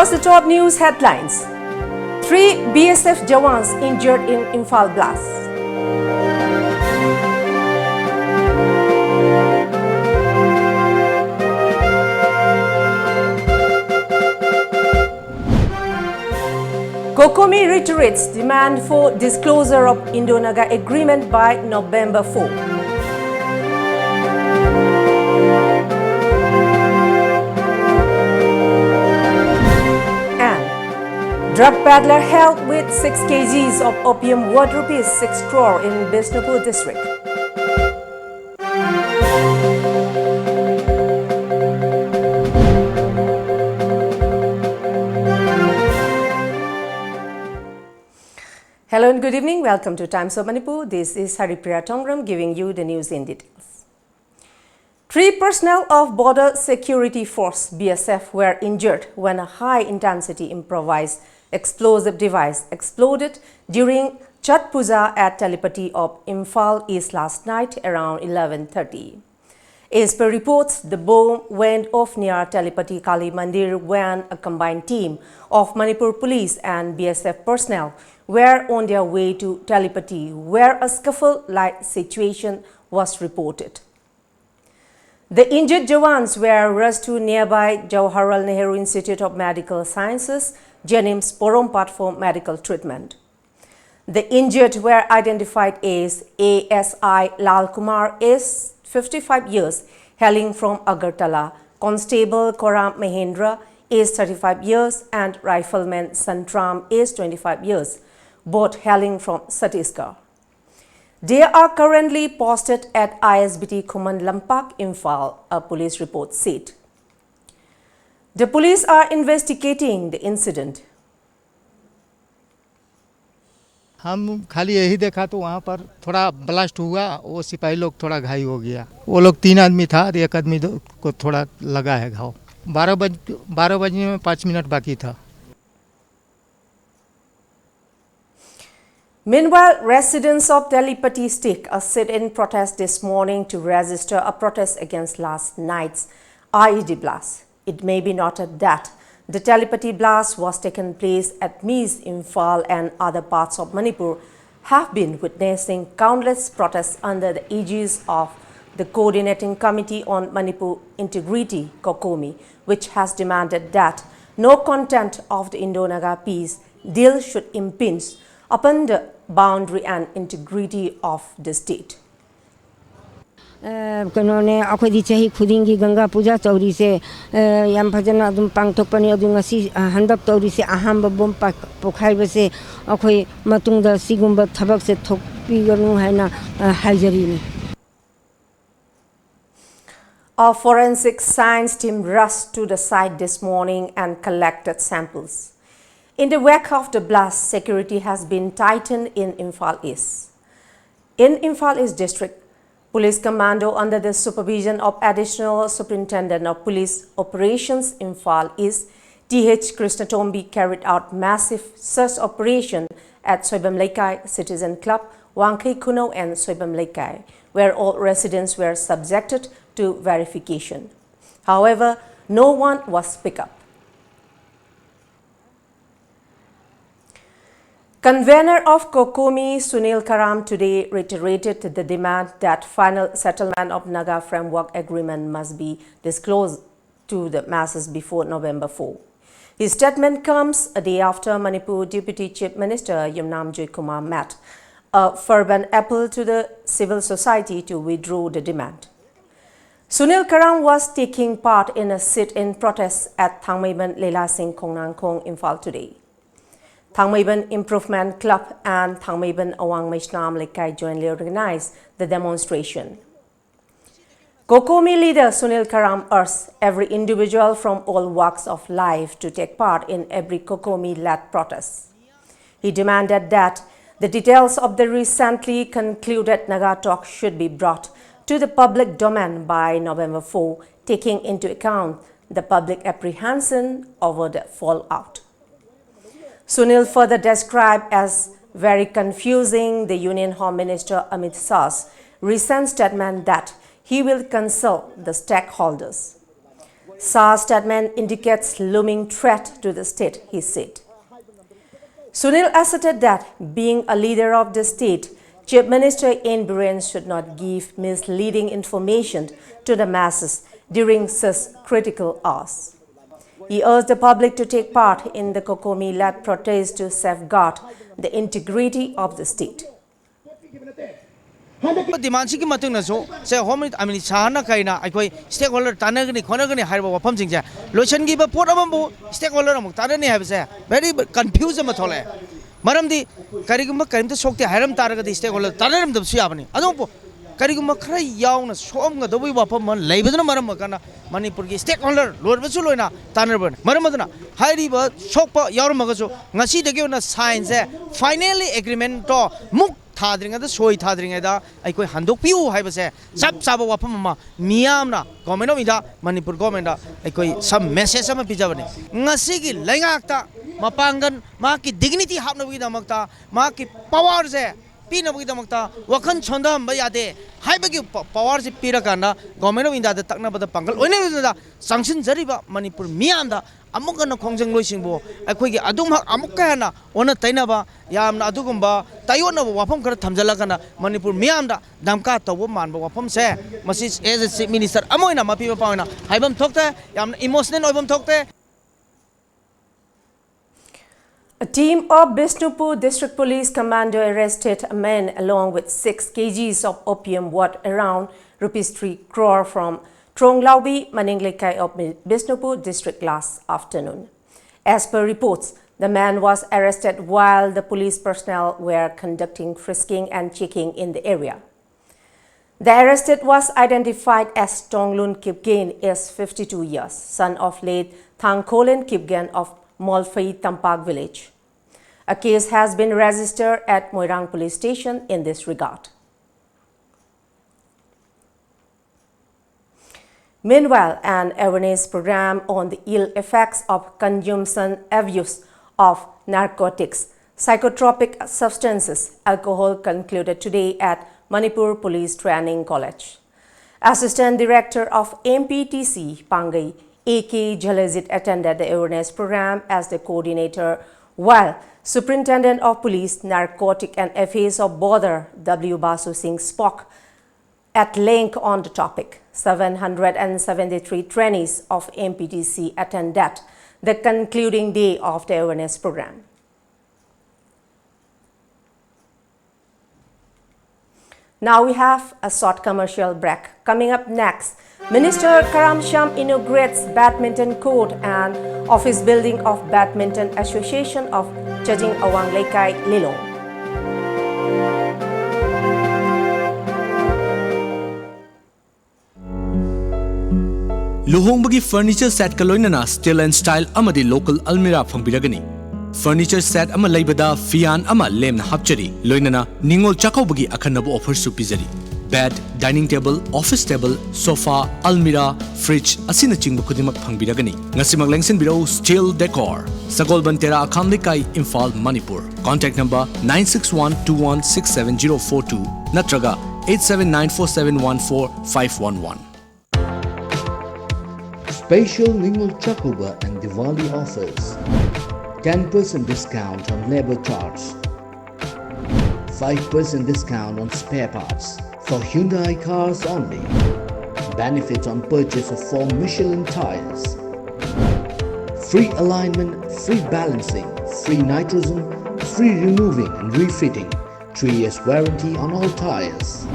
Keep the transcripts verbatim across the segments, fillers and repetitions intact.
First, the top news headlines. Three B S F Jawans injured in Imphal blast. COCOMI reiterates demand for disclosure of Indo-Naga agreement by November four. And drug peddler held with six kgs of opium worth rupees six crore in Bishnupur district. Hello and good evening. Welcome to Times of Manipur. This is Haripriya Tongram giving you the news in details. Three personnel of Border Security Force, B S F, were injured when a high-intensity improvised explosive device exploded during Chhath Puja at Talipati of Imphal East last night around eleven thirty. As per reports, the bomb went off near Talipati Kali Mandir when a combined team of Manipur Police and B S F personnel were on their way to Talipati, where a scuffle-like situation was reported. The injured Jawans were rushed to nearby Jawaharlal Nehru Institute of Medical Sciences, JNIMS, Porompat for medical treatment. The injured were identified as A S I Lal Kumar, age fifty-five years, hailing from Agartala, Constable Koram Mahendra, age thirty-five years, and Rifleman Santram, age twenty-five years, both hailing from Chhattisgarh. They are currently posted at I S B T Khuman Lampak, Imphal, a police report said. The police are investigating the incident. हम खाली यही देखा तो वहाँ पर थोड़ा blast हुआ, वो सिपाही लोग थोड़ा घायल हो गया। वो लोग तीन आदमी था, एक आदमी को थोड़ा लगा है घाव। बारह बज बारह बजने में पाँच मिनट बाकी था। Meanwhile, residents of Talipati stake a sit-in protest this morning to register a protest against last night's I E D blast. It may be noted that The telepathy blast was taken place at Miss Imphal and other parts of Manipur have been witnessing countless protests under the aegis of the Coordinating Committee on Manipur Integrity, COCOMI, which has demanded that no content of the Indo-Naga peace deal should impinge upon the boundary and integrity of the state. ꯀꯩꯅꯣꯅꯦ, ꯑꯩꯈꯣꯏꯗꯤ ꯆꯍꯤ ꯈꯨꯗꯤꯡꯒꯤ ꯒꯪꯒꯥ ꯄꯨꯖꯥ ꯆꯧꯔꯤꯁꯦ ꯌꯥꯝ ꯐꯖꯅ ꯑꯗꯨꯝ ꯄꯥꯡꯊꯣꯛꯄꯅꯤ꯫ ꯑꯗꯨ ꯉꯁꯤ ꯍꯟꯗꯛ ꯇꯧꯔꯤꯁꯦ ꯑꯍꯥꯟꯕ ꯕꯣꯝ ꯄꯣꯈꯥꯏꯕꯁꯦ ꯑꯩꯈꯣꯏ ꯃꯇꯨꯡꯗ ꯁꯤꯒꯨꯝꯕ ꯊꯕꯛꯁꯦ ꯊꯣꯛꯄꯤꯒꯅꯨ ꯍꯥꯏꯅ ꯍꯥꯏꯖꯔꯤꯅꯤ꯫ A forensic science team rushed to the site this morning and collected samples. In the wake of the blast, security has been tightened in Imphal East. In Imphal East District, Police Commando, under the supervision of Additional Superintendent of Police Operations Imphal East, Th Krishnatombi, carried out massive search operation at Soibam Leikai Citizen Club, Wangkhei Khunou and Soibam Leikai, where all residents were subjected to verification. However, no one was picked up. Convener of COCOMI, Sunil Karam, today reiterated the demand that final settlement of Naga Framework Agreement must be disclosed to the masses before November four. His statement comes a day after Manipur Deputy Chief Minister Yumnam Joykumar made a fervent appeal to the civil society to withdraw the demand. Sunil Karam was taking part in a sit-in protest at Thangmeiban Leela Singh Khongnangkhong, Imphal today. Thangmeiban Improvement Club and Thangmeiban Awang Meishnam Leikai jointly organized the demonstration. COCOMI leader Sunil Karam urged every individual from all walks of life to take part in every COCOMI-led protest. He demanded that the details of the recently concluded Naga talk should be brought to the public domain by November four, taking into account the public apprehension over the fallout. Sunil further described as very confusing the Union Home Minister Amit Shah's recent statement that he will consult the stakeholders. Shah's statement indicates looming threat to the state, he said. Sunil asserted that, being a leader of the state, Chief Minister N. Biren should not give misleading information to the masses during such critical hours. He urged the public to take part in the COCOMI-led protest to safeguard the integrity of the state. ꯗꯤꯃꯥꯟꯁꯤꯒꯤ ꯃꯇꯨꯡꯗꯁꯨ ꯁꯦ home Amit ꯁꯥꯍꯅ ꯀꯩꯅ ꯑꯩꯈꯣꯏ ꯁ꯭ꯇꯦꯛ holder ꯇꯥꯟꯅꯒꯅꯤ ꯈꯣꯠꯅꯒꯅꯤ ꯍꯥꯏꯔꯤꯕ ꯋꯥꯐꯝꯁꯤꯡꯁꯦ ꯂꯣꯏꯁꯤꯟꯈꯤꯕ ꯄꯣꯠ ꯑꯃꯕꯨ ꯁ꯭ꯇꯦꯛ holder ꯑꯃꯨꯛ ꯇꯥꯟꯅꯅꯤ ꯍꯥꯏꯕꯁꯦ very confuse ꯑꯃ ꯊꯣꯛꯂꯛꯑꯦ꯫ ꯃꯔꯝꯗꯤ ꯀꯔꯤꯒꯨꯝꯕ ꯀꯔꯤꯝꯇ ꯁꯣꯛꯇꯦ ꯍꯥꯏꯔꯝ ꯇꯥꯔꯒꯗꯤ ꯁ꯭ꯇꯦꯛ ꯍꯣꯜꯗꯔ ꯇꯥꯟꯅꯔꯝꯗꯕꯁꯨ ꯌꯥꯕꯅꯤ꯫ ꯑꯗꯨꯕꯨ ꯀꯔꯤꯒꯨꯝꯕ ꯈꯔ ꯌꯥꯎꯅ ꯁꯣꯛꯑꯝꯒꯗꯧꯕꯒꯤ ꯋꯥꯐꯝ ꯑꯃ ꯂꯩꯕꯗꯨꯅ ꯃꯔꯝ ꯑꯣꯏꯔꯀꯥꯟꯗ ꯃꯅꯤꯄꯨꯔꯒꯤ ꯁ꯭ꯇꯦꯛ ꯍꯣꯜꯗꯔ ꯂꯣꯏꯔꯕꯁꯨ ꯂꯣꯏꯅ ꯇꯥꯟꯅꯔꯕꯅꯤ꯫ ꯃꯔꯝ ꯑꯗꯨꯅ ꯍꯥꯏꯔꯤꯕ ꯁꯣꯛꯄ ꯌꯥꯎꯔꯝꯃꯒꯁꯨ ꯉꯁꯤꯗꯒꯤ ꯑꯣꯏꯅ ꯁꯥꯏꯟꯁꯦ ꯐꯥꯏꯅꯦꯜꯂꯤ ꯑꯦꯒ꯭ꯔꯤꯃꯦꯟꯇꯣ ꯃꯨꯛ ꯊꯥꯗ꯭ꯔꯤꯉꯩꯗ ꯁꯣꯏ ꯊꯥꯗ꯭ꯔꯤꯉꯩꯗ ꯑꯩꯈꯣꯏ ꯍꯟꯗꯣꯛꯄꯤꯌꯨ ꯍꯥꯏꯕꯁꯦ ꯆꯞ ꯆꯥꯕ ꯋꯥꯐꯝ ꯑꯃ ꯃꯤꯌꯥꯝꯅ ꯒꯣꯔꯃꯦꯟ ꯑꯣꯐ ꯏꯟꯗꯤꯌꯥ ꯃꯅꯤꯄꯨꯔ ꯒꯣꯔꯃꯦꯟꯗ ꯑꯩꯈꯣꯏ ꯁꯝ ꯃꯦꯁꯦꯖ ꯑꯃ ꯄꯤꯖꯕꯅꯤ꯫ ꯉꯁꯤꯒꯤ ꯂꯩꯉꯥꯛꯇ ꯃꯄꯥꯡꯒꯜ ꯃꯍꯥꯛꯀꯤ ꯗꯤꯒꯅꯤꯇꯤ ꯍꯥꯞꯅꯕꯒꯤꯗꯃꯛꯇ ꯃꯍꯥꯛꯀꯤ ꯄꯋꯥꯔꯁꯦ ꯄꯤꯅꯕꯒꯤꯗꯃꯛꯇ ꯋꯥꯈꯜ ꯁꯣꯟꯊꯍꯟꯕ ꯌꯥꯗꯦ ꯍꯥꯏꯕꯒꯤ ꯄ- ꯄꯋꯥꯔꯁꯤ ꯄꯤꯔꯀꯥꯟꯗ ꯒꯣꯔꯃꯦꯟ ꯑꯣꯐ ꯏꯟꯗꯤꯌꯥꯗ ꯇꯛꯅꯕꯗ ꯄꯥꯡꯒꯜ ꯑꯣꯏꯅꯕꯗꯨꯗ ꯆꯪꯁꯤꯟꯖꯔꯤꯕ ꯃꯅꯤꯄꯨꯔ ꯃꯤꯌꯥꯝꯗ ꯑꯃꯨꯛ ꯍꯟꯅ ꯈꯣꯡꯖꯪꯂꯣꯏꯁꯤꯡꯕꯨ ꯑꯩꯈꯣꯏꯒꯤ ꯑꯗꯨꯝꯍꯛ ꯑꯃꯨꯛꯀ ꯍꯦꯟꯅ ꯑꯣꯟꯅ ꯇꯩꯅꯕ ꯌꯥꯝꯅ ꯑꯗꯨꯒꯨꯝꯕ ꯇꯥꯏꯌꯣꯟꯅꯕ ꯋꯥꯐꯝ ꯈꯔ ꯊꯝꯖꯤꯜꯂꯒꯅ ꯃꯅꯤꯄꯨꯔ ꯃꯤꯌꯥꯝꯗ ꯗꯝꯀꯥ ꯇꯧꯕ ꯃꯥꯟꯕ ꯋꯥꯐꯝꯁꯦ ꯃꯁꯤ ꯑꯦꯁ ꯑꯦ ꯆꯤꯐ ꯃꯤꯅꯤꯁꯇꯔ ꯑꯃ ꯑꯣꯏꯅ ꯃꯄꯤ ꯃꯄꯥ ꯑꯣꯏꯅ ꯍꯥꯏꯐꯝ ꯊꯣꯛꯇꯦ꯫ ꯌꯥꯝꯅ ꯏꯃꯣꯁꯅꯦꯜ ꯑꯣꯏꯐꯝ ꯊꯣꯛꯇꯦ꯫ A team of Bishnupur District Police Commando arrested a man along with six kgs of opium worth around rupees three crore from Tronglaubi, Maning Leikai of Bishnupur district last afternoon. As per reports, the man was arrested while the police personnel were conducting frisking and checking in the area. The arrested was identified as Tonglun Kipgen, is fifty-two years, son of late Thangkholen Kipgen of Molfei Tampak village. A case has been registered at Moirang Police Station in this regard. Meanwhile, an awareness program on the ill effects of consumption, abuse of narcotics, psychotropic substances, alcohol concluded today at Manipur Police Training College. Assistant Director of M P T C, Pangai A K Jhalajit attended the awareness program as the coordinator, while Superintendent of Police, Narcotic and Affairs of Border W Basu Singh spoke at length on the topic. Seven hundred and seventy-three trainees of M P D C attended the concluding day of the awareness program. Now we have a short commercial break. Coming up next, Minister Karam Shyam inaugurates badminton court and office building of Badminton Association of Chajing Awang Leikai, Lilong. ꯂꯨꯍꯣꯡꯕꯒꯤ furniture setꯀ ꯂꯣꯏꯅꯅ steel and style ꯑꯃꯗꯤ local almirah ꯐꯪꯕꯤꯔꯒꯅꯤ꯫ Furniture set ꯑꯃ ꯂꯩꯕꯗ ꯐꯤꯌꯥꯟ ꯑꯃ ꯂꯦꯝꯅ ꯍꯥꯞꯆꯔꯤ, ꯂꯣꯏꯅꯅ ꯅꯤꯉꯣꯜ ꯆꯥꯛꯀꯧꯕꯒꯤ ꯑꯈꯟꯅꯕ offerꯁꯨ ꯄꯤꯖꯔꯤ꯫ Bed, dining table, office table, sofa, almirah, fridge ꯑꯁꯤꯅꯆꯤꯡꯕ ꯈꯨꯗꯤꯡꯃꯛ ꯐꯪꯕꯤꯔꯒꯅꯤ꯫ ꯉꯁꯤꯃꯛ ꯂꯦꯡꯁꯤꯟꯕꯤꯔꯛꯎ Steel Decor, ꯁꯒꯣꯜꯕꯟ ꯇꯦꯔꯥ, ꯑꯈꯥꯝ ꯂꯩꯀꯥꯏ, Imphal, Manipur. Contact number nine six one two one six seven zero four two ꯅꯠꯇ꯭ꯔꯒ eight seven nine four seven one four five one one. Special Ningol Chakouba and Diwali offers. Ten percent discount on labor charge. Five percent discount on spare parts. For Hyundai cars only. Benefits on purchase of four Michelin tires. Free alignment, free balancing, free nitrogen, free removing and refitting. Three years warranty on all tires.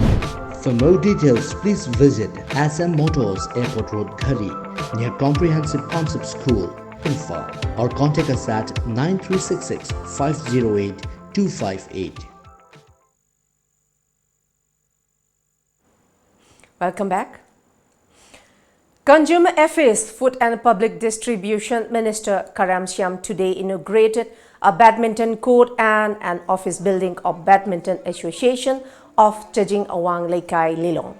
For more details, please visit S M Motors, Airport Road, Ghari, near Comprehensive Concept School, Imphal, or contact us at nine three six six five zero eight two five eight. Welcome back. Consumer Affairs, Food and Public Distribution Minister Karam Shyam today inaugurated a badminton court and an office building of Badminton Association of Chajing Awang Leikai, Lilong.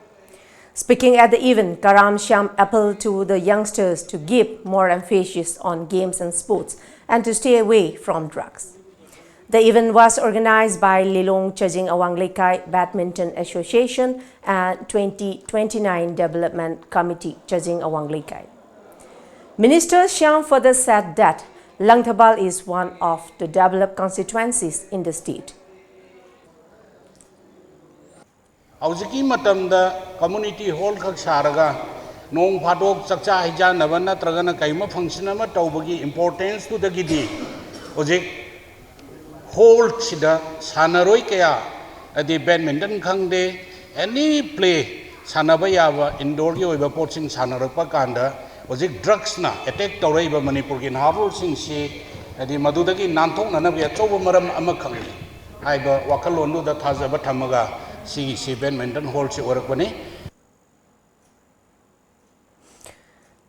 Speaking at the event, Karam Shyam appealed to the youngsters to give more emphasis on games and sports and to stay away from drugs. The event was organized by Lilong Chajing Awang Leikai Badminton Association and twenty twenty-nine Development Committee Chajing Awang Leikai. Minister Shyam further said that Langthbal is one of the developed constituencies in the state. ꯍꯧꯖꯤꯛꯀꯤ ꯃꯇꯝꯗ community hall ꯈꯛ ꯁꯥꯔꯒ ꯅꯣꯡ ꯐꯥꯗꯣꯛ ꯆꯥꯛꯆꯥ ꯍꯩꯖꯥꯟꯅꯕ ꯅꯠꯇ꯭ꯔꯒꯅ ꯀꯩꯒꯨꯝꯕ function ꯑꯃ ꯇꯧꯕꯒꯤ importance ꯇꯨꯗꯒꯤꯗꯤ ꯍꯧꯖꯤꯛ hall ꯁꯤꯗ ꯁꯥꯟꯅꯔꯣꯏ ꯀꯌꯥ, ꯍꯥꯏꯗꯤ badminton ꯈꯪꯗꯦ, any play ꯁꯥꯟꯅꯕ ꯌꯥꯕ indoor ꯒꯤ ꯑꯣꯏꯕ ꯄꯣꯠꯁꯤꯡ ꯁꯥꯟꯅꯔꯛꯄ ꯀꯥꯟꯗ ꯍꯧꯖꯤꯛ drugs ꯅ attack ꯇꯧꯔꯛꯏꯕ ꯃꯅꯤꯄꯨꯔꯒꯤ ꯅꯍꯥꯔꯣꯜꯁꯤꯡꯁꯤ, ꯍꯥꯏꯗꯤ ꯃꯗꯨꯗꯒꯤ ꯅꯥꯟꯊꯣꯛꯅꯅꯕꯒꯤ ꯑꯆꯧꯕ ꯃꯔꯝ ꯑꯃꯈꯛꯅꯤ ꯍꯥꯏꯕ ꯋꯥꯈꯜꯂꯣꯟꯗꯨꯗ ꯊꯥꯖꯕ ꯊꯝꯃꯒ ꯁꯤꯒꯤꯁꯤ badminton hall ꯁꯤ ꯑꯣꯏꯔꯛꯄꯅꯤ꯫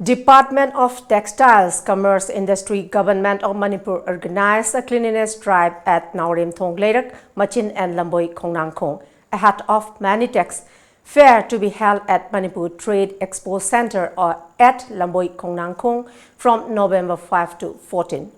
Department of Textiles, Commerce, Industry, Government of Manipur organized a cleanliness drive at Naorem Thong Leirak, Machin and Lamboi Khongnangkhong, ahead of Manitex Fair to be held at Manipur Trade Expo Center or at Lamboi Khongnangkhong from November five to fourteen.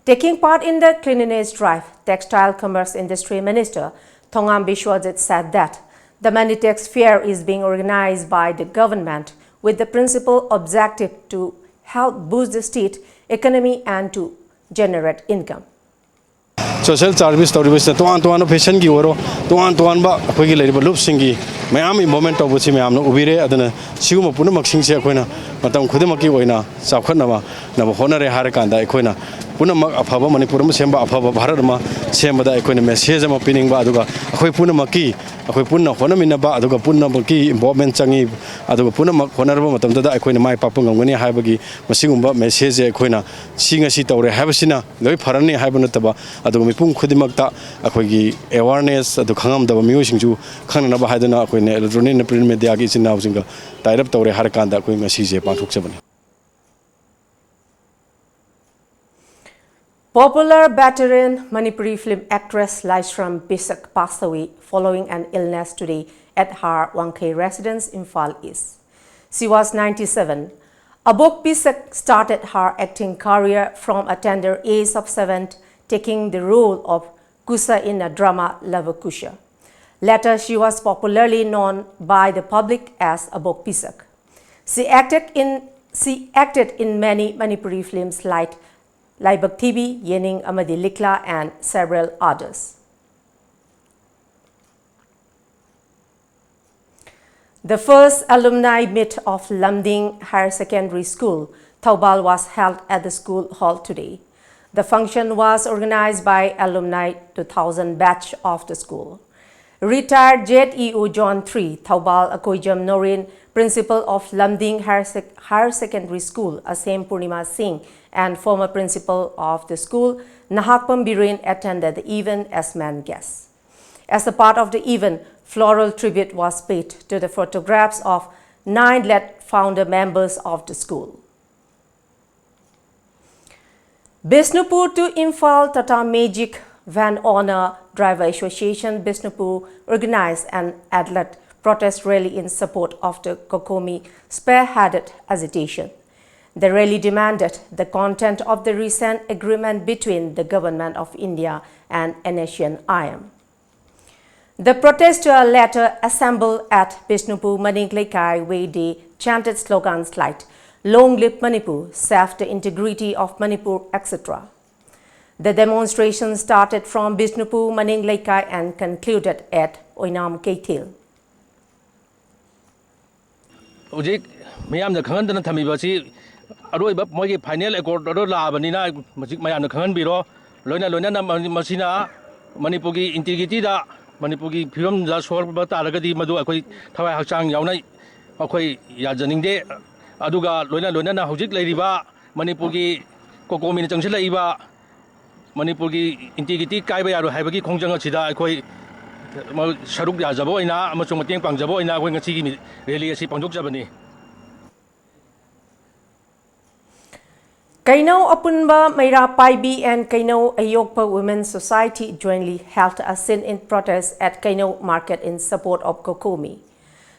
Taking part in the cleanliness drive, Textile Commerce Industry Minister Thongam Biswajit said that the Manitex Fair is being organized by the government with the principal objective to help boost the state economy and to generate income. Social service ꯇꯧꯔꯤꯕꯁꯤꯗ ꯇꯣꯉꯥꯟ ꯇꯣꯉꯥꯟꯕ fashion ꯒꯤ ꯑꯣꯏꯔꯣ, ꯇꯣꯉꯥꯟ ꯇꯣꯉꯥꯟꯕ ꯑꯩꯈꯣꯏꯒꯤ ꯂꯩꯔꯤꯕ ꯂꯨꯞꯁꯤꯡꯒꯤ ꯃꯌꯥꯝ involvement ꯇꯧꯕꯁꯤ ꯃꯌꯥꯝꯅ ꯎꯕꯤꯔꯦ꯫ ꯑꯗꯨꯅ ꯁꯤꯒꯨꯝꯕ ꯄꯨꯝꯅꯃꯛꯁꯤꯡꯁꯦ ꯑꯩꯈꯣꯏꯅ ꯃꯇꯝ ꯈꯨꯗꯤꯡꯃꯛꯀꯤ ꯑꯣꯏꯅ ꯆꯥꯎꯈꯠꯅꯕ ꯍꯣꯠꯅꯔꯦ ꯍꯥꯏꯔꯀꯥꯟꯗ ꯑꯩꯈꯣꯏꯅ ꯄꯨꯝꯅꯃꯛ ꯑꯐꯕ ꯃꯅꯤꯄꯨꯔ ꯑꯃ ꯁꯦꯝꯕ, ꯑꯐꯕ ꯚꯥꯔꯠ ꯑꯃ ꯁꯦꯝꯕꯗ ꯑꯩꯈꯣꯏꯅ message ꯑꯃ ꯄꯤꯅꯤꯡꯕ, ꯑꯗꯨꯒ ꯑꯩꯈꯣꯏ ꯄꯨꯝꯅꯃꯛꯀꯤ, ꯑꯩꯈꯣꯏ ꯄꯨꯟꯅ ꯍꯣꯠꯅꯃꯤꯟꯅꯕ, ꯑꯗꯨꯒ ꯄꯨꯝꯅꯃꯛꯀꯤ involvement ꯆꯪꯉꯤ, ꯑꯗꯨꯒ ꯄꯨꯝꯅꯃꯛ ꯍꯣꯠꯅꯔꯕ ꯃꯇꯝꯗꯗ ꯑꯩꯈꯣꯏꯅ ꯃꯥꯏ ꯄꯥꯛꯄ ꯉꯝꯒꯅꯤ ꯍꯥꯏꯕꯒꯤ ꯃꯁꯤꯒꯨꯝꯕ message ꯁꯦ ꯑꯩꯈꯣꯏꯅ ꯁꯤ ꯉꯁꯤ ꯇꯧꯔꯦ ꯍꯥꯏꯕꯁꯤꯅ ꯂꯣꯏ ꯐꯔꯅꯤ ꯍꯥꯏꯕ ꯅꯠꯇꯕ, ꯑꯗꯨꯒ ꯃꯤꯄꯨꯝ ꯈꯨꯗꯤꯡꯃꯛꯇ ꯑꯩꯈꯣꯏꯒꯤ awareness ꯑꯗꯨ ꯈꯪꯉꯝꯗꯕ ꯃꯤꯑꯣꯏꯁꯤꯡꯁꯨ ꯈꯪꯅꯅꯕ ꯍꯥꯏꯗꯨꯅ ꯑꯩꯈꯣꯏꯅ electronic and print media ꯒꯤ ꯏꯆꯤꯟ ꯏꯅꯥꯎꯁꯤꯡꯒ tie up ꯇꯧꯔꯦ ꯍꯥꯏꯔꯀꯥꯟꯗ ꯑꯩꯈꯣꯏ ꯉꯁꯤꯁꯦ ꯄꯥꯡꯊꯣꯛꯆꯕꯅꯤ꯫ Popular veteran Manipuri film actress Laishram Pisak passed away following an illness today at her Wangkhei residence, Imphal East. She was ninety-seven. Abok Pisak started her acting career from a tender age of seven, taking the role of Kusa in a drama Lava Kusa. Later, she was popularly known by the public as Abok Pisak. She acted in She acted in many Manipuri films like Laibak Thibi, Yening Amadi Likla and several others. The first alumni meet of Lumding Higher Secondary School, Thoubal was held at the school hall today. The function was organized by alumni two thousand batch of the school. Retired Z E O John three, Thoubal Akoijam Norin, principal of Lumding Higher Sec-, Higher Secondary School, Asem Purnima Singh, and former principal of the school, Nahakpam Biren, attended the event as main guests. As a part of the event, floral tribute was paid to the photographs of nine late founder members of the school. Bishnupur to Imphal Tata Magic Van Owner Driver Association Bishnupur organized an athlete protest rally in support of the COCOMI spearheaded agitation. The rally demanded the content of the recent agreement between the Government of India and N S C N I M. The protesters later assembled at Bishnupur Maning Leikai, where they chanted slogans like "Long live Manipur," "Save the integrity of Manipur," et cetera. The demonstration started from Bishnupur Maning Leikai and concluded at Oinam Keithel. ꯍꯧꯖꯤꯛ ꯃꯤꯌꯥꯝꯅ ꯈꯪꯍꯟꯗꯅ ꯊꯝꯃꯤꯕ ꯑꯁꯤ ꯑꯔꯣꯏꯕ ꯃꯣꯏꯒꯤ final accord ꯑꯗꯨ ꯂꯥꯛꯑꯕꯅꯤꯅ ꯍꯧꯖꯤꯛ ꯃꯌꯥꯝꯅ ꯈꯪꯍꯟꯕꯤꯔꯣ꯫ ꯂꯣꯏꯅ ꯂꯣꯏꯅꯅ ꯃ-, ꯃꯁꯤꯅ ꯃꯅꯤꯄꯨꯔꯒꯤ integrityꯗ, ꯃꯅꯤꯄꯨꯔꯒꯤ ꯐꯤꯕꯝꯗ ꯁꯣꯛꯄ ꯇꯥꯔꯒꯗꯤ ꯃꯗꯨ ꯑꯩꯈꯣꯏ ꯊꯋꯥꯏ ꯍꯛꯆꯥꯡ ꯌꯥꯎꯅ ꯑꯩꯈꯣꯏ ꯌꯥꯖꯅꯤꯡꯗꯦ꯫ ꯑꯗꯨꯒ ꯂꯣꯏꯅ ꯂꯣꯏꯅꯅ ꯍꯧꯖꯤꯛ ꯂꯩꯔꯤꯕ ꯃꯅꯤꯄꯨꯔꯒꯤ COCOMIꯅ ꯆꯪꯁꯤꯜꯂꯛꯏꯕ ꯃꯅꯤꯄꯨꯔꯒꯤ integrity ꯀꯥꯏꯕ ꯌꯥꯔꯣꯏ ꯍꯥꯏꯕꯒꯤ ꯈꯣꯡꯖꯪ ꯑꯁꯤꯗ ꯑꯩꯈꯣꯏ ꯁꯔꯨꯛ ꯌꯥꯖꯕ ꯑꯣꯏꯅ ꯑꯃꯁꯨꯡ ꯃꯇꯦꯡ ꯄꯥꯡꯖꯕ ꯑꯣꯏꯅ ꯑꯩꯈꯣꯏ ꯉꯁꯤꯒꯤ ꯃꯤ-, rally ꯑꯁꯤ ꯄꯥꯡꯊꯣꯛꯆꯕꯅꯤ꯫ Keinou Apunba Meira Paibi and Keinou Ayokpa Women's Society jointly held a sit-in protest at Keinou Market in support of COCOMI.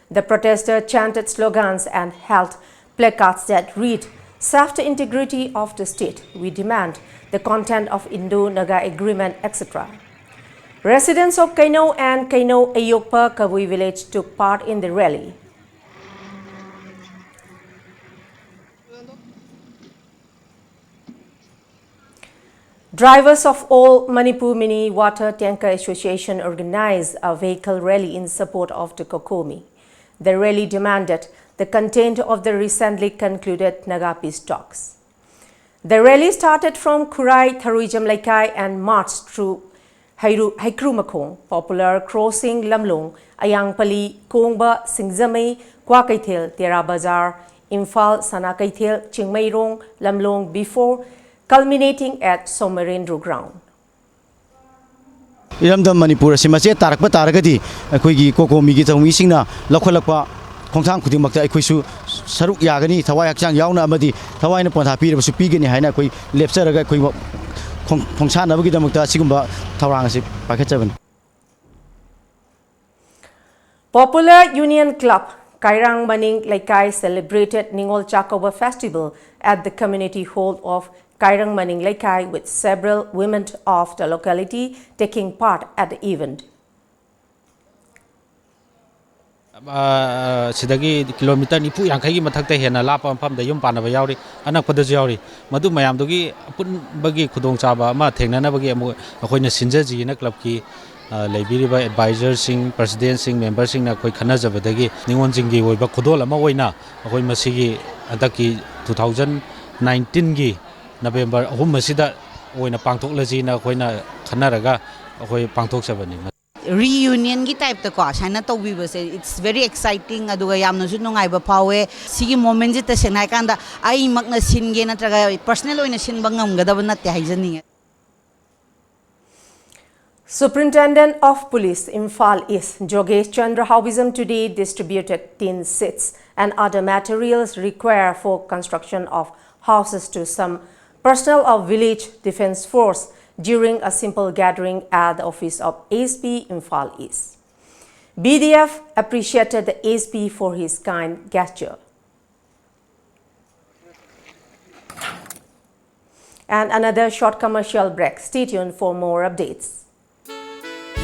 The protesters chanted slogans and held placards that read, "Save the integrity of the state, we demand the content of Indo-Naga agreement," et cetera. Residents of Keinou and Keinou Ayokpa Kabui village took part in the rally. Drivers of All Manipur Mini Water Tanker Association organized a vehicle rally in support of the COCOMI. The rally demanded the content of the recently concluded Naga peace talks. The rally started from Khurai Tharuijam Laikai and marched through Hairu, Haikrumakhong, Popular Crossing, Lamlong, Ayangpali, Kongba, Singjamei, Kwakeithel, Tera Bazar, Imphal, Sana Keithel, Chingmeirong, Lamlong before culminating at Somarendro Ground. ꯏꯔꯝꯗꯝ ꯃꯅꯤꯄꯨꯔ ꯑꯁꯤ ꯃꯆꯦꯠ ꯇꯥꯔꯛꯄ ꯇꯥꯔꯒꯗꯤ ꯑꯩꯈꯣꯏꯒꯤ ꯀꯣꯀꯣꯃꯤꯒꯤ ꯊꯧꯃꯤꯁꯤꯡꯅ ꯂꯧꯈꯠꯂꯛꯄ ꯈꯣꯡꯊꯥꯡ ꯈꯨꯗꯤꯡꯃꯛꯇ ꯑꯩꯈꯣꯏꯁꯨ ꯁꯔꯨꯛ ꯌꯥꯒꯅꯤ, ꯊꯋꯥꯏ ꯍꯛꯆꯥꯡ ꯌꯥꯎꯅ ꯑꯃꯗꯤ ꯊꯋꯥꯏꯅ ꯄꯣꯟꯊꯥ ꯄꯤꯔꯕꯁꯨ ꯄꯤꯒꯅꯤ ꯍꯥꯏꯅ ꯑꯩꯈꯣꯏ ꯂꯦꯞꯆꯔꯒ ꯑꯩꯈꯣꯏ ꯈꯣꯡ-, ꯈꯣꯡꯁꯥꯟꯅꯕꯒꯤꯗꯃꯛꯇ ꯑꯁꯤꯒꯨꯝꯕ ꯊꯧꯔꯥꯡ ꯑꯁꯤ ꯄꯥꯏꯈꯠꯆꯕꯅꯤ꯫ Popular Union Club, Kairang Maning Leikai celebrated Ningol Chakouba Festival at the community hall of Kairang Maning Leikai with several women of the locality taking part at the event. ꯑ, ꯁꯤꯗꯒꯤ ꯀꯤꯂꯣꯃꯤꯇꯔ ꯅꯤꯐꯨ ꯌꯥꯡꯈꯩꯒꯤ ꯃꯊꯛꯇ ꯍꯦꯟꯅ ꯂꯥꯞꯄ ꯃꯐꯝꯗ ꯌꯨꯝ ꯄꯥꯟꯅꯕ ꯌꯥꯎꯔꯤ, ꯑꯅꯛꯄꯗꯁꯨ ꯌꯥꯎꯔꯤ꯫ ꯃꯗꯨ ꯃꯌꯥꯝꯗꯨꯒꯤ ꯑꯄꯨꯟꯕꯒꯤ ꯈꯨꯗꯣꯡꯆꯥꯕ ꯑꯃ ꯊꯦꯡꯅꯅꯕꯒꯤ ꯑꯃꯨꯛ ꯑꯩꯈꯣꯏꯅ ꯁꯤꯟꯖꯖꯤꯅ ꯀ꯭ꯂꯕꯀꯤ, ꯑ, ꯂꯩꯕꯤꯔꯤꯕ ꯑꯦꯗꯚꯥꯏꯖꯔꯁꯤꯡ, ꯄ꯭ꯔꯁꯤꯗꯦꯟꯁꯤꯡ, ꯃꯦꯝꯕꯔꯁꯤꯡꯅ ꯑꯩꯈꯣꯏ ꯈꯟꯅꯖꯕꯗꯒꯤ ꯅꯤꯉꯣꯜꯁꯤꯡꯒꯤ ꯑꯣꯏꯕ ꯈꯨꯗꯣꯜ ꯑꯃ ꯑꯣꯏꯅ ꯑꯩꯈꯣꯏ ꯃꯁꯤꯒꯤ ꯍꯟꯗꯛꯀꯤ ꯇꯨ ꯊꯥꯎꯖꯟ ꯅꯥꯏꯟꯇꯤꯟꯒꯤ ꯅꯕꯦꯝꯕꯔ ꯑꯍꯨꯝ ꯑꯁꯤꯗ ꯑꯣꯏꯅ ꯄꯥꯡꯊꯣꯛꯂꯁꯤꯅ ꯑꯩꯈꯣꯏꯅ ꯈꯟꯅꯔꯒ ꯑꯩꯈꯣꯏ ꯄꯥꯡꯊꯣꯛꯆꯕꯅꯤ꯫ ꯔꯤꯌꯨꯅꯤꯌꯟꯒꯤ ꯇꯥꯏꯞꯇꯀꯣ ꯁꯨꯃꯥꯏꯅ ꯇꯧꯕꯤꯕꯁꯦ, it's very exciting, ꯑꯗꯨꯒ ꯌꯥꯝꯅꯁꯨ ꯅꯨꯡꯉꯥꯏꯕ ꯐꯥꯎꯋꯦ꯫ ꯁꯤꯒꯤ ꯃꯣꯃꯦꯟꯁꯦ ꯇꯁꯦꯡꯅ ꯍꯥꯏꯀꯥꯟꯗ ꯑꯩꯃꯛꯅ ꯁꯤꯟꯒꯦ ꯅꯠꯇ꯭ꯔꯒ ꯄꯔꯁꯅꯦꯜ ꯑꯣꯏꯅ ꯁꯤꯟꯕ ꯉꯝꯒꯗꯕ ꯅꯠꯇꯦ ꯍꯥꯏꯖꯅꯤꯡꯉꯦ꯫ Superintendent of Police Imphal East, Jogesh Chandra Haobijam today distributed tin sheets and other materials required for construction of houses to some personnel of Village Defence Force during a simple gathering at the office of A S P Imphal East. B D F appreciated the A S P for his kind gesture. And another short commercial break. Stay tuned for more updates.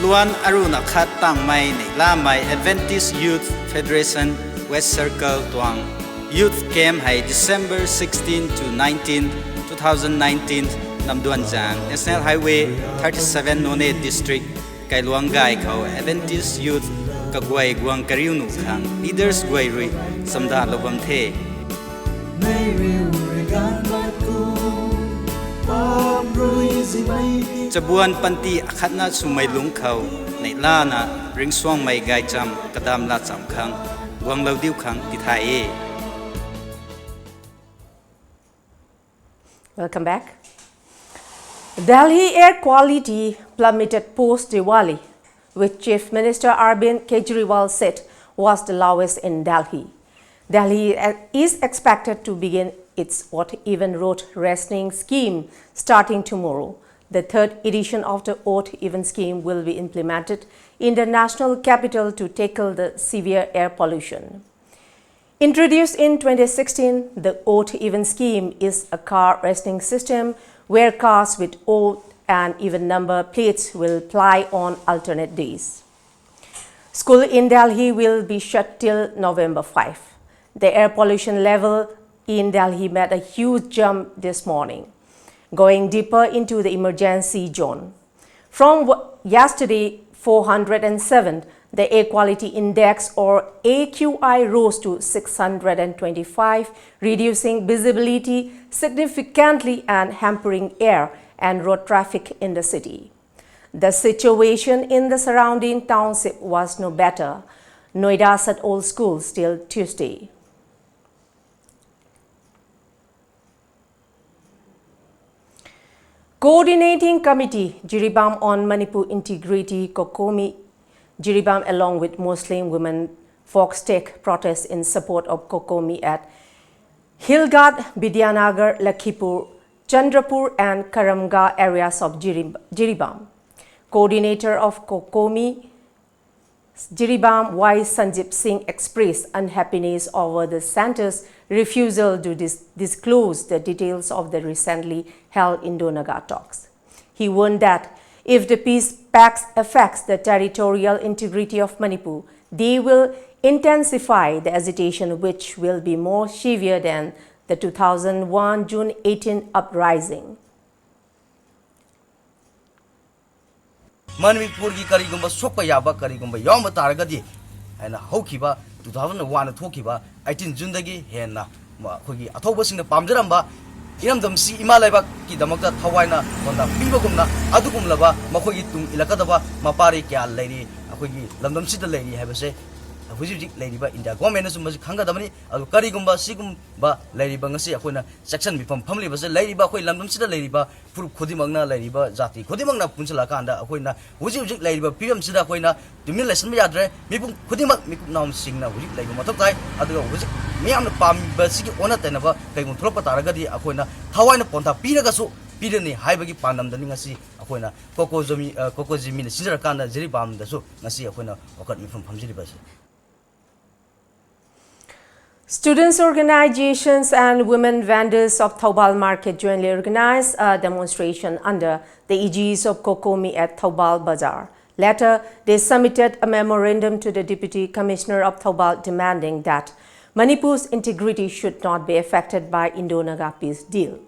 Luan aruna khat tangmai nei lamai Adventist Youth Federation West Circle tuang Youth Camp hei December sixteen to nineteen, two thousand nineteen, Namduanjang National Highway thirty-seven Noney District Kailuang Gai khou Adventist Youth kaguay guang kariu nu khang leaders guay rui samda loubam the. Chabuan panty akhatna swmei lungc khou neihlana ringcsuangmei gaychamv kadam lacham khang guanglou diu khang tithay e. Welcome back. Delhi air quality plummeted post Diwali, which Chief Minister Arvind Kejriwal said was the lowest in Delhi. Delhi is expected to begin its odd even road rationing scheme starting tomorrow. The third edition of the odd even scheme will be implemented in the national capital to tackle the severe air pollution. Introduced in twenty sixteen, the odd even scheme is a car rationing system where cars with odd and even number plates will ply on alternate days. School in Delhi will be shut till November five. The air pollution level in Delhi made a huge jump this morning, going deeper into the emergency zone. From yesterday, four hundred and seven, the air quality index or A Q I rose to six hundred and twenty-five, reducing visibility significantly and hampering air and road traffic in the city. The situation in the surrounding township was no better. Noida shut all schools till Tuesday. Coordinating Committee Jiribam on Manipur Integrity, COCOMI Jiribam, along with Muslim women folks, take protest in support of COCOMI at Hilghat, Vidyanagar, Lakhipur, Chandrapur and Karamghat areas of Jiribam. Coordinator of COCOMI Jiribam Y Sanjib Singh expressed unhappiness over the centre's refusal to dis- disclose the details of the recently held Indo-Naga talks. He warned that if the peace pact affects the territorial integrity of Manipur, they will intensify the agitation, which will be more severe than the two thousand one June eighteen uprising. ꯃꯅꯤꯄꯨꯔꯒꯤ ꯀꯔꯤꯒꯨꯝꯕ ꯁꯣꯛꯄ ꯌꯥꯕ ꯀꯔꯤꯒꯨꯝꯕ ꯌꯥꯎꯔꯝꯕ ꯇꯥꯔꯒꯗꯤ ꯍꯥꯏꯅ ꯍꯧꯈꯤꯕ two thousand one ꯊꯣꯛꯈꯤꯕ eighteen Juneꯗꯒꯤ ꯍꯦꯟꯅ ꯑꯩꯈꯣꯏꯒꯤ ꯑꯊꯧꯕꯁꯤꯡꯅ ꯄꯥꯝꯖꯔꯝꯕ ꯏꯔꯝꯗꯝꯁꯤ ꯏꯃꯥ ꯂꯩꯕꯥꯛꯀꯤꯗꯃꯛꯇ ꯊꯋꯥꯏꯅ ꯄꯥꯎꯇꯥꯛ ꯄꯤꯕꯒꯨꯝꯅ ꯑꯗꯨꯒꯨꯝꯂꯕ ꯃꯈꯣꯏꯒꯤ ꯇꯨꯡ ꯏꯜꯂꯛꯀꯗꯕ ꯃꯄꯥꯔꯤ ꯀꯌꯥ ꯂꯩꯔꯤ, ꯑꯩꯈꯣꯏꯒꯤ ꯂꯝꯗꯝꯁꯤꯗ ꯂꯩꯔꯤ ꯍꯥꯏꯕꯁꯦ ꯍꯧꯖꯤꯛ ꯍꯧꯖꯤꯛ ꯂꯩꯔꯤꯕ ꯏꯟꯗꯤꯌꯥ ꯒꯣꯔꯃꯦꯟꯅꯁꯨ ꯃꯁꯤ ꯈꯪꯒꯗꯕꯅꯤ꯫ ꯑꯗꯨ ꯀꯔꯤꯒꯨꯝꯕ ꯁꯤꯒꯨꯝꯕ ꯂꯩꯔꯤꯕ ꯉꯁꯤ ꯑꯩꯈꯣꯏꯅ ꯆꯦꯛꯁꯤꯟ ꯃꯤꯐꯝ ꯐꯝꯂꯤꯕꯁꯦ ꯂꯩꯔꯤꯕ ꯑꯩꯈꯣꯏ ꯂꯝꯗꯝꯁꯤꯗ ꯂꯩꯔꯤꯕ ꯐꯨꯔꯨꯞ ꯈꯨꯗꯤꯡꯃꯛꯅ, ꯂꯩꯔꯤꯕ ꯖꯥꯇꯤ ꯈꯨꯗꯤꯡꯃꯛꯅ ꯄꯨꯟꯁꯤꯜꯂꯛꯑꯀꯥꯟꯗ ꯑꯩꯈꯣꯏꯅ ꯍꯧꯖꯤꯛ ꯍꯧꯖꯤꯛ ꯂꯩꯔꯤꯕ ꯐꯤꯕꯝꯁꯤꯗ ꯑꯩꯈꯣꯏꯅ ꯇꯨꯃꯤꯟ ꯂꯩꯁꯤꯟꯕ ꯌꯥꯗ꯭ꯔꯦ꯫ ꯃꯤꯄꯨꯝ ꯈꯨꯗꯤꯡꯃꯛ ꯃꯤꯀꯨꯞ ꯅꯥꯍꯨꯝꯁꯤꯡꯅ ꯍꯧꯖꯤꯛ ꯂꯩꯕ ꯃꯊꯧ ꯇꯥꯏ꯫ ꯑꯗꯨꯒ ꯍꯧꯖꯤꯛ ꯃꯤꯌꯥꯝꯅ ꯄꯥꯝꯕꯁꯤꯒꯤ ꯑꯣꯟꯅ ꯇꯩꯅꯕ ꯀꯩꯒꯨꯝꯕ ꯊꯣꯛꯂꯛꯄ ꯇꯥꯔꯒꯗꯤ ꯑꯩꯈꯣꯏꯅ ꯊꯋꯥꯏꯅ ꯄꯣꯟꯊꯥ ꯄꯤꯔꯒꯁꯨ ꯄꯤꯔꯅꯤ ꯍꯥꯏꯕꯒꯤ ꯄꯥꯟꯗꯝꯗꯅꯤ ꯉꯁꯤ ꯑꯩꯈꯣꯏꯅ ꯀꯣꯀꯣꯖꯃꯤ, ꯑ, ꯀꯣꯀꯣꯖꯤꯃꯤꯅ ꯁꯤꯟꯖꯔꯀꯥꯟꯗ ꯖꯤꯔꯤꯕꯥꯝꯗꯁꯨ ꯉꯁꯤ ꯑꯩꯈꯣꯏꯅ ꯋꯥꯀꯠ ꯃꯤꯐꯝ ꯐꯝꯖꯔꯤꯕ ꯑꯁꯤ꯫ Students organizations and women vendors of Thoubal Market jointly organized a demonstration under the aegis of COCOMI at Thoubal Bazar. Later, they submitted a memorandum to the Deputy Commissioner of Thoubal demanding that Manipur's integrity should not be affected by Indo-Naga peace deal.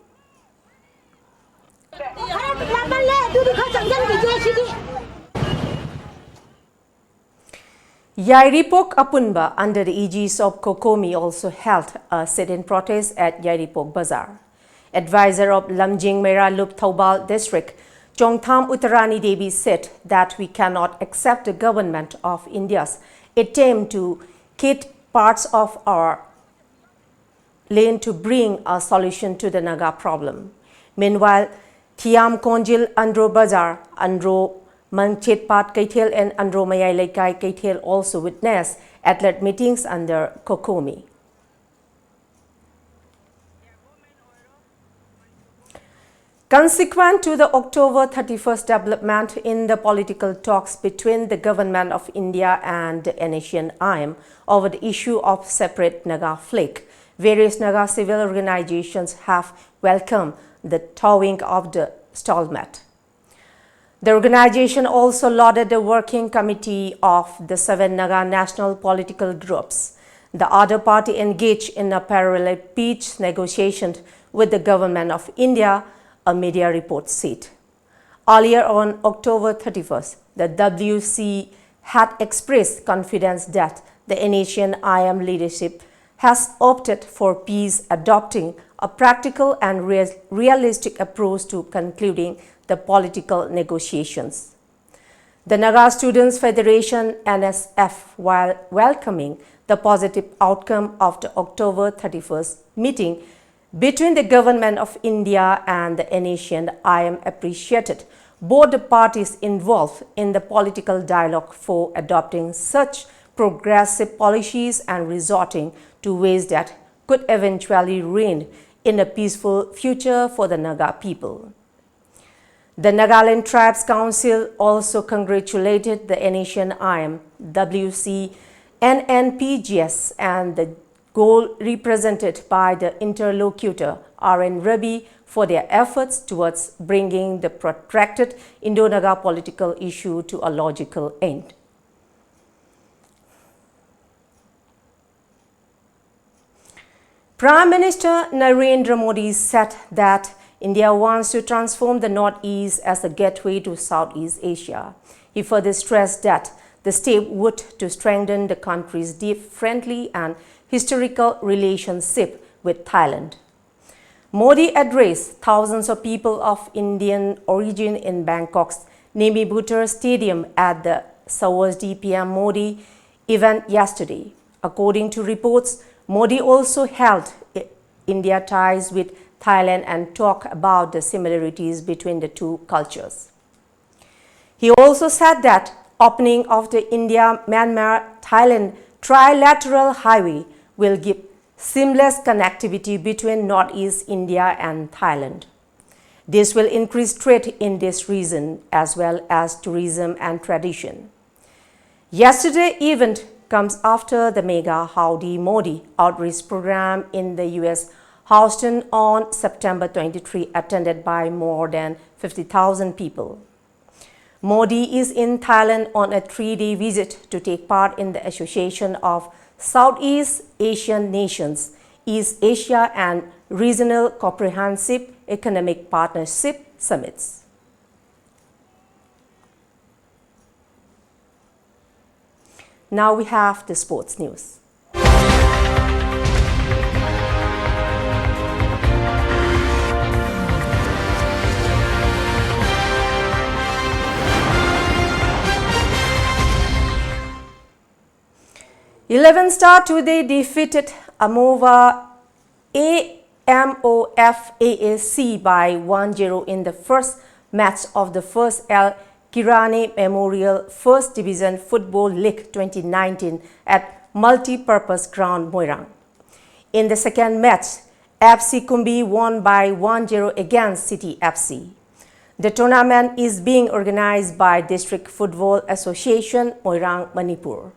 Yairipok Apunba, under the aegis of COCOMI, also held a sit-in protest at Yairipok Bazar. Advisor of Lamjing Meira Lup Thoubal District, Chongtham Uttarani Devi, said that we cannot accept the government of India's attempt to kit parts of our land to bring a solution to the Naga problem. Meanwhile, Thiam Konjil, Andro Bazar, Andro Mangchetpat Keithel and Andro Mayai Leikai Keithel also witnessed at-large meetings under COCOMI. Consequent to the October thirty-first development in the political talks between the Government of India and N S C N I M over the issue of separate Naga flag, various Naga civil organizations have welcomed the thawing of the stalemate. The organization also lauded the working committee of the seven Naga national political groups. The other party engaged in a parallel peace negotiation with the Government of India, a media report said. Earlier on October thirty-first, the W C had expressed confidence that the N A S I A M leadership has opted for peace, adopting a practical and real- realistic approach to concluding the political negotiations. The Naga Students Federation, N S F, while welcoming the positive outcome of the October thirty-first meeting between the Government of India and the N A S I A M, appreciated both the parties involved in the political dialogue for adopting such progressive policies and resorting to ways that could eventually result in a peaceful future for the Naga people. The Nagaland Tribes Council also congratulated the N A S I A M, W C, N N P G S, and the goal represented by the interlocutor, R N Ravi, for their efforts towards bringing the protracted Indo-Naga political issue to a logical end. Prime Minister Narendra Modi said that India wants to transform the Northeast as a gateway to Southeast Asia. He further stressed that the step would to strengthen the country's deep friendly and historical relationship with Thailand. Modi addressed thousands of people of Indian origin in Bangkok's Namibutar Stadium at the Sawasdee P M Modi event yesterday. According to reports, Modi also held I- India ties with Thailand and talked about the similarities between the two cultures. He also said that opening of the India-Myanmar-Thailand trilateral highway will give seamless connectivity between Northeast India and Thailand. This will increase trade in this region as well as tourism and tradition. Yesterday event comes after the Mega Howdy Modi outreach program in the U S Houston on September twenty-three, attended by more than fifty thousand people. Modi is in Thailand on a three-day visit to take part in the Association of Southeast Asian Nations, East Asia and Regional Comprehensive Economic Partnership Summits. Now we have the sports news. Eleven Star today defeated Amova A M O F A A C by one zero in the first match of the first L Kirani Memorial First Division Football League twenty nineteen at Multi-Purpose Ground, Moirang. In the second match, F C Kumbi won by one zero against City F C. The tournament is being organized by District Football Association, Moirang, Manipur.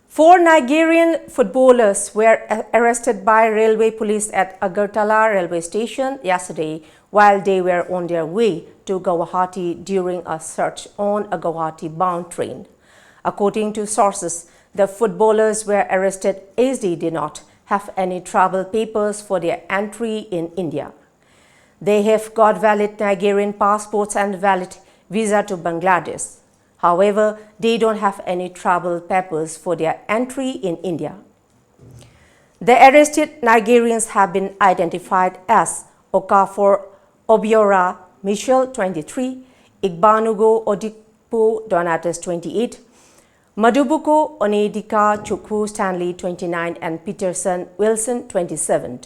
Four Nigerian footballers were a- arrested by railway police at Agartala railway station yesterday while they were on their way to Guwahati during a search on a Guwahati-bound train. According to sources, the footballers were arrested as they did not have any travel papers for their entry in India. They have got valid Nigerian passports and valid visa to Bangladesh. However, they don't have any travel papers for their entry in India. The arrested Nigerians have been identified as Okafor Obiora Michel, twenty-three, Igbanugo Odipo Donatus, twenty-eight, Madubuko Onedika Chukwu Stanley, twenty-nine, and Peterson Wilson, twenty-seven.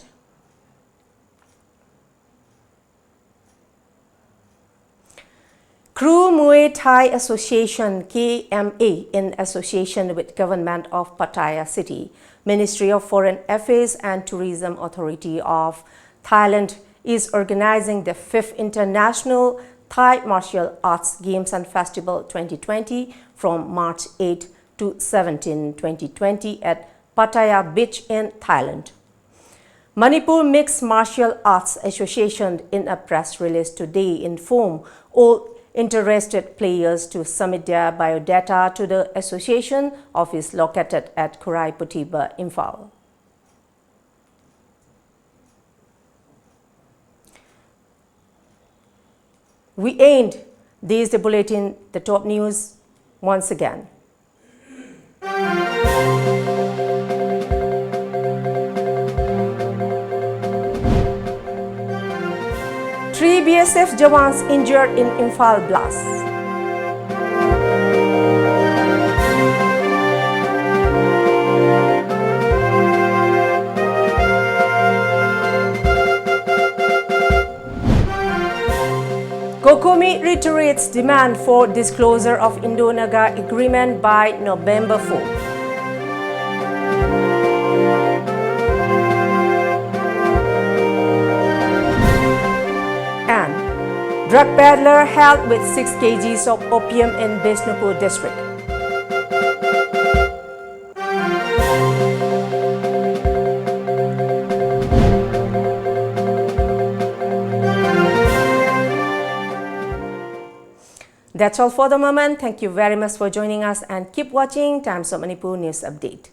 Kru Muay Thai Association, K M A, in association with Government of Pattaya City, Ministry of Foreign Affairs and Tourism Authority of Thailand, is organizing the fifth International Thai Martial Arts Games and Festival twenty twenty from March eight to seventeen, twenty twenty at Pattaya Beach in Thailand. Manipur Mixed Martial Arts Association, in a press release today, informed all interested players to submit their biodata to the association office located at Khurai Putiba, Imphal. We end this the bulletin, the top news once again. Three B S F jawans injured in Imphal blast. COCOMI reiterates demand for disclosure of Indo-Naga agreement by November four. And drug peddler held with six kgs of opium in Bishnupur district. That's all for the moment. Thank you very much for joining us and keep watching Times of Manipur News Update.